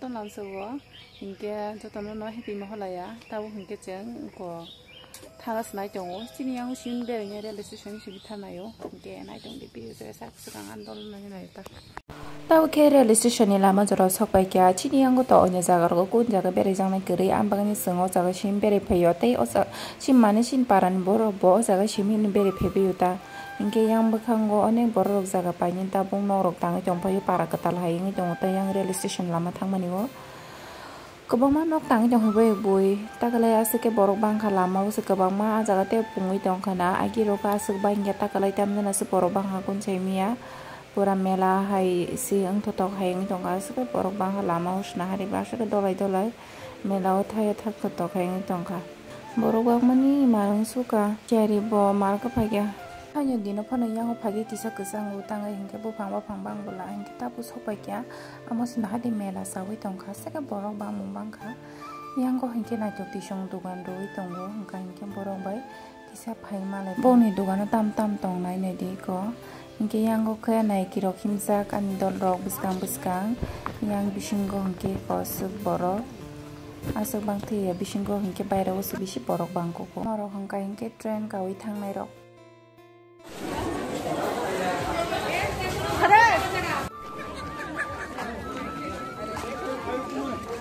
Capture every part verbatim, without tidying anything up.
Tonam sobo, hinkhe jotono no happy ma holaya, tabuk hinkhe chwng ko thana se nai tongo. Chini yang simi bereng ya railway station simi thana yo, hinkhe nai tong di video se sak swkang andol nai nai ta. Tabuk khe railway station ni lama jora o sok pai kha. Chini yango to onya jaga rogo kun jaga berai jaknai kwrwi, ang bagwi chwng o jaga simi berai phai o. Tei o ja-, chini mani chini para ni borok bo o jaga simi hwnwi berai phai bai o ta. Hinkhe yang bwkhango onek borok rok jaga painani tabuk nok rok tangwi tong phai o, para kwtal hai wngwi tongo tei yang railway station lama thangmani o. Kwbangma nok tangwi tong phai bai bui, takalai aswk khe borok bangkha lama o se kwbangma ah jaga tei pungwi tongkha na, agi rok aswk bai hinkhe takalai tamjani aswk borok bangkha kun sai mia. Pura mela hai se wngthotok hai wngwi tongkha, aswk khe borok bangkha lama o sna hari ba aswk khe dolai dolai mela o thai thak thotok hai wngwi tongkha. Borok bangmani marung suka, chari bo marka phaikha. Haino dino phano yango phaikhe kisa kwchango tangwi hinkhe buphang baphang bang bwla hinkhe tabuk sok paikha. Amo se nahadi mela chawi tongkha, seke borok bangmung bangkha. Yango hinkhe naithok tisong dogan rwwi tongo, hwnkha hinkhe borok bai kisa phai malai. Boni dogano tam tam tongnai naidi eko. Hinkhe yango khe naikirok himjak ani dolrok bwskang bwskang. Yang bisingo hinkhe koswk borok. Aswk bangtwi ya bisingo hinkhe bairao se bisi borok bangkukgo. Norok hwnkha hinkhe train kawi thangnairok.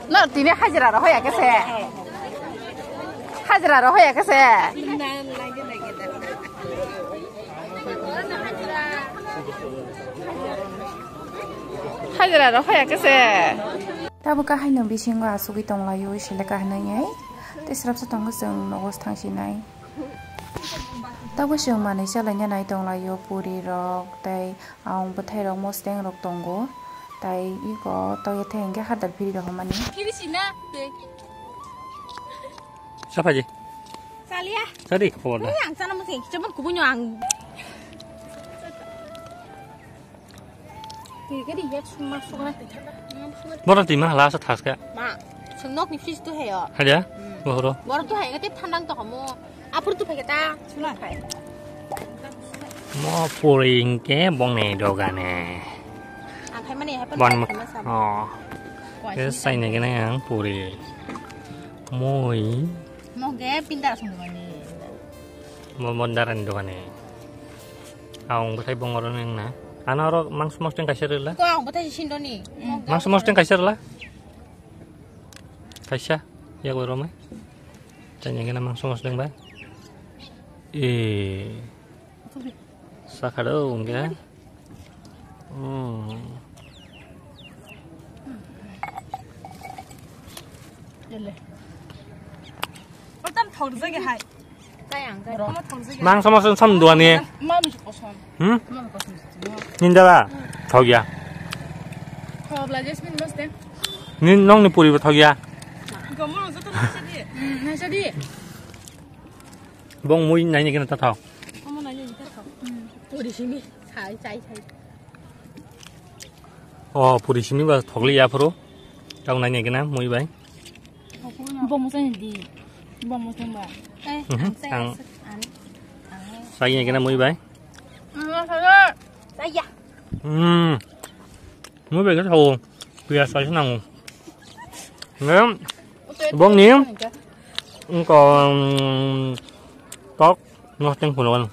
No, tini hajira ro hoya kese. Hajira ro hoya kese. Hajira ro hoya kese. Tabuk kahai no bisingo asugwi tonglaio, seleka hinwi. Tei srapsa tongo chwng nogo thangsinai. Tabuk chwng manwi chalaina nai tonglaio, puri rok tei Ang bwthai rok mosteng rok tongo. Tai iko toye theng khe hadar phiri rok mani. Phiri sina. Sapaji. Salia. Sadi khobor da. Ang sana moseng cemon kubunya ang. Tui ke di yak suma suma. Bora tui ma hala sa thas ka. Ma, sung nok ni fridge tu heyo. Hadi ya? Bohoro. Bora tu heyo, tip thandang to kamu. Apur tu pakai ta, sula kai. Mo puri hinkhe bongni dogane. Ang khai mani hai. Bon mo-, oh. Ke sai ne gene ang puri. Moi. Mo ge pinda sung mani. Mo bondaran dogane. Ang bwthai bongoro nang na. Ana oro mangso mosteng kaisa rwla. Ko ang bwthai sindoni. Mangso mosteng kaisa rwla. Kaisa. Yak oro mai. Tanya gana mangso mosteng ba. Eh. Sakhado hwnkhe. Hmm. Otam thorjage hai. Mangso mosteng sam duani. Hmm? Nindala. Thogya. Nin nongni puribo thogya. Bong mui naini gana ta thok. Puri simi, sai, sai, sai. O puri simi ba thokli ya phuru. Tau naini gana mui bai. Bomo sai di. Bomo sai ba. Eh, ang sai. Sai ni gana mui bai. Saya. Hmm. Mui bai ka thau. Piyaj sai nang. Bong ni. Engko tok mosteng phunukgo.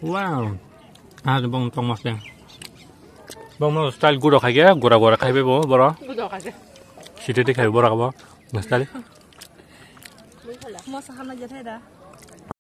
Wow. Ah, bong tok mosteng. Bong mo style guro khai ge, gura gura khai be bo, boro. Gudo khai ge. Siti ti khai boro bo. Style. Mo sa hama jethai da.